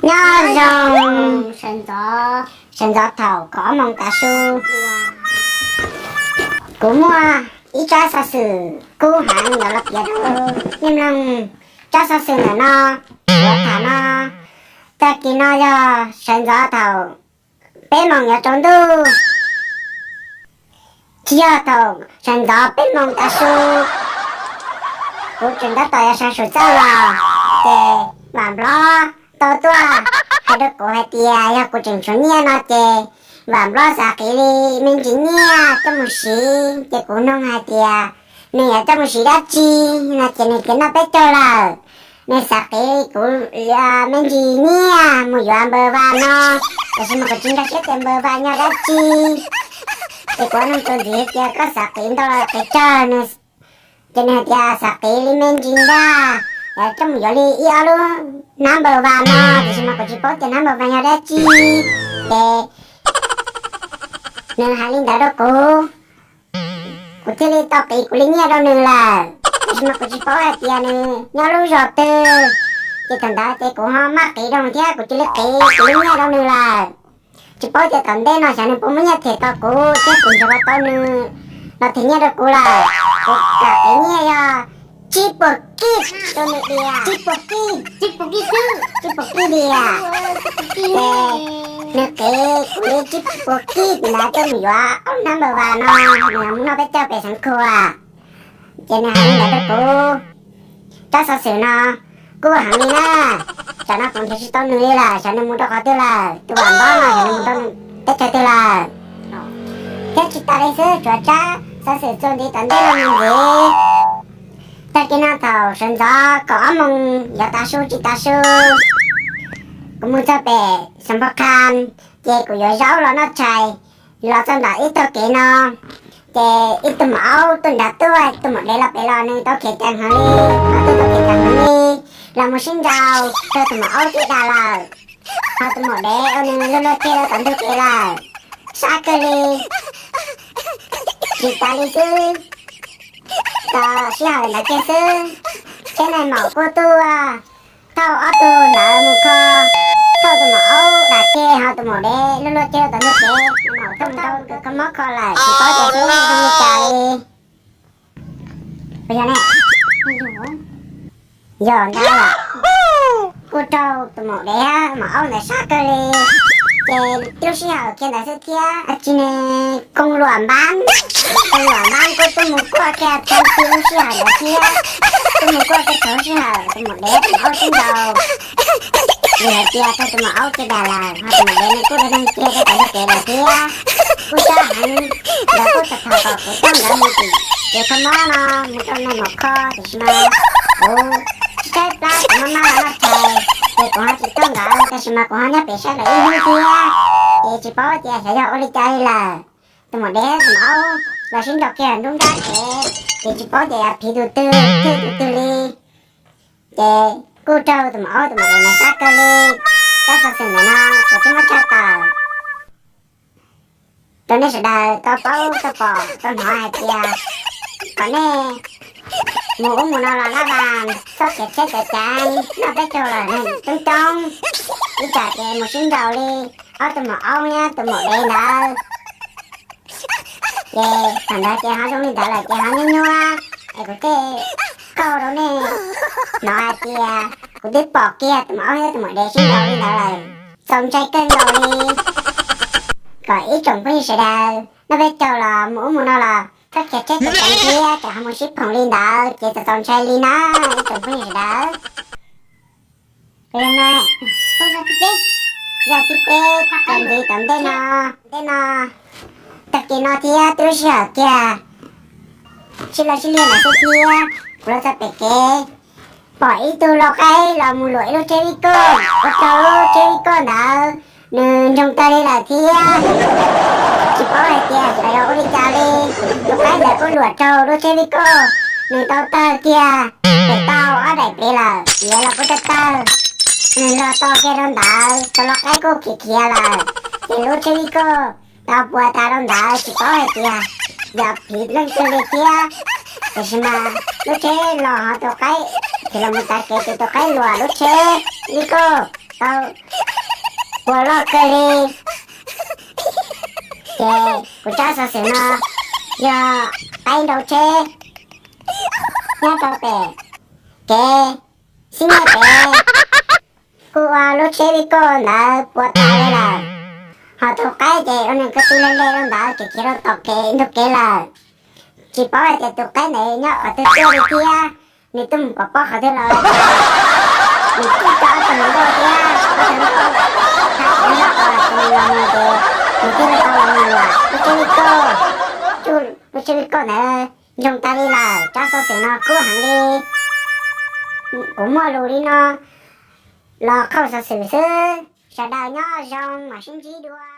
Nyob zoo, sawv ntxov thaum kaum ob moos tav su, kuv muaj ib tsab xov xwm kub heev yuav los piav rau nej mloog. Tsab xov xwm ntawm no yuav tham no, tag kis no yog sawv ntxov thaum peb moos yuav tsaus ntuj, tsis yog thaum sawv ntxov peb moos tav su, kuv tseem tab tom yuav sawv txawj los, ces Vam Nplob tau tuaj hais rau kuv hais tias yog kuv tseem tshuav nyiaj no ces Vam Nplob xav qiv li me ntsis nyiaj coj mus siv. Ces kuv nug hais tias nws yuav coj mus siv dab tsi no ces nws tias noj peb caug lawm, nws xav qiv kuv me ntsis nyiaj mus yuav npaws vas no, tiam sis mas kuv tsis nkag siab tias npaws vas yog dab tsi. Ces kuv nug txuas ntxiv tias koj xav qiv ntau los qiv tsawg, ces nws hais tias xav qiv li me ntsis ntag, yuav coj mus yuav li ib ob lub hnab npaws vas no, tiam sis mas kuv tsis paub tias hnab npaws vas yog dab tsi. Ces nws hais li ntawd rau kuv, kuv thiaj li tau qiv kuv li nyiaj rau nws lawm, tiam sis mas kuv tsis paub hais tias nws nyob lub zos twg. Ces thaum ntawd ces kuv ho maj qiv rau thiab kuv cia li qiv kuv li nyiaj rau nws lawm. Tsis paub tias tom ntej no xyov nws puas muaj nyiaj them tau kuv thiab kuv nrhiav los tau nws los them nyiaj rau kuv lawm. Kuv kam qiv nyiaj yog tsib puas kib rau nws diam, tsib puas kib, tsib puas kib xwb, tsib puas kib diam. Ces nws qiv kuv li tsib puas kib ntawd coj mus yuav ob hnab npaws vas no, nws mus noj peb caug pem Xeev Khuam. Ces nws hais li ntawd rau kuv. Tsab xov xwm no kuj heev li na, tsam no kuv nrhiav tsis tau nws li lawm, xyov nws mus rau qhov twg lawm, tus Vam Nplob no xyov nws mus rau teb chaws twg lawm. Thiab tsis tas li xwb, tshuav tsab xov xwm txuas ntxiv tom ntej no mus ntxiv. Tag kis no thaum sawv ntxov kaum ob moos yuav tav su tsis tav su, kuv mus txog pem Xeev Pos Khas, ces kuv yuav zaub los noj tshais, los txog nram ib tog kev no, ces ib tug maum aub tuaj nrad tuaj, tus maum dev los pem los nws tau khiav ceev heev li, ob tug tau khiav ceev heev li, los mus sib nraus rau tus maum aub caj dab lawm. Ho tus maum dev ua nws luag luag ceg rau tom ntug kev lawm, sab kawg li. Tsis tas li xwb, tau sij hawm ntawd kiag xwb, tsheb nais maum kuj tuaj thauj ob tug ntawd mus kho, thauj tus maum aub dam ke, ho tus maum dev luag luag ceg rau tom ntug kev, nais maum tuaj mus rau kawg kho mob kho lawm, tsis paub tias seb zoo li cas li. Yog ne, yog ntag, kuj raug tus maum dev maum aub ntawd sab kawg li. Ces lub sij hawm kiag ntawd xwb thiab, tsis ne, koob luam npab, koob luam npab kuj tuaj mus kuaj kiag tag kis lub sij hawm ntawd thiab, tuaj mus kuaj kiag thaum lub sij hawm tus maum dev tus maum aub sib nraus. Vim hais tias thaum tus maum aub caj dab lawm, ho tus maum dev nws kuj dab neeg kiag rau tom ntug kev lawm thiab. Kuj sab heev, nkawd kuj tham tham kom kuv coj nkawd mus tim kev kho mob no, mus rau nais maum kho, tiam sis mas kuv tshaib plab kuv maj maj los noj tshais, ces kuv ho tsis coj nkawd, tab sis mas kuv ho nyob pem saib lawv ib hnub thiab, ces tsis paub tias xyov yog ua li cas li lawm. Tus maum dev tus maum aub los sib nraus kiag nruab nrab kev, ces tsis paub tias yog phiv tus twg thiab tus twg li. Ces kuj raug tus maum aub tus maum dev ntawd sab kawg li. Tsab xov xwm ntawm no kuv twb muab tshaj tawm rau nej sawv daws tau paub tau pom tau hnov hais tias kom nej mus ub mus no los laj vas, txhob khiav tsheb cav cav, noj peb caug lawm neeg coob coob, ib tsam ces mus sib nraus li ob tug maum aub thiab tus maum dev ntawd. Ces thaum ntawd ces ho zoo li ntawd lawm ces ho nyuaj nyuaj, es kuv thiaj qhia rau nej hnov hais tias kuv twb pom kiag tus maum aub thiab tus maum dev sib nraus li ntawd lawm. Txaus ntshai kawg nkaus li. Kom ib tsoom phooj ywg sawv daws noj peb caug los mus ub mus no los txhob khiav tsheb cav cav thiab, tsam ho mus sib phoom li ntawd ces txaus txaus ntshai li na ib tsoom phooj ywg sawv daws. Yog thib peb, txuas ntxiv tom ntej no, ntej no, tag kis no thiab twb lub sij hawm kiag sib law sib liag ntawd xwb thiab, kuv los txog pem kev, pom ib tug lau qaib los mus luam ib lub tsheb vij koj, ua rau lub tsheb vij koj ntawd nws ntsoog tawg li lawm thiab. Tsis paub hais tias xyov yog ua li cas li, tus qaib ntawd kuj luam raug lub tsheb vij koj, nws tau tawg kiag pem tau ob daim pem lawm, tiav los kuj tawg tawg. Nws los tos kiag rau ntawd, tus lau qaib kuj khiav khiav lawm, ces lub tsheb vij koj tau puas tas rau ntawd, tsis paub hais tias yog phiv leej twg li thiab. Tiam sis mas lub tsheb los ho tus qaib khiav los mus tav kev ces tus qaib luam lub tsheb vij koj tau puas loj kawg li. Ces kuv tsab xov xwm no yog qaib nrau tsheb nyob rau pem kev xib nyiaj pem, kuj ua lub tsheb vij koj ntawd puas tas li lawm. Ho tus qaib ces ua neeg ko tw le le rau ntawd ces khiav rau tom kev ntug kev lawm. Tsis paub hais tias tus qaib ntawd nyob qhov twg tuaj li thiab, nws twb mus pov pob qhov twg los, nws twb coj ob tug hluas nkauj thiab ob tug hluas nkauj, hais tias nyob qhov twg los mus ces nws thiaj li tau los mus luam lub tsheb vij koj. Lub tsheb vij koj ntawd ntsoog tas li lawm, tsab xov xwm no kub heev li. Kuv muaj lus li no los qhau xov xwm xwb, sawv daws nyob zoo mam sib ntsib dua.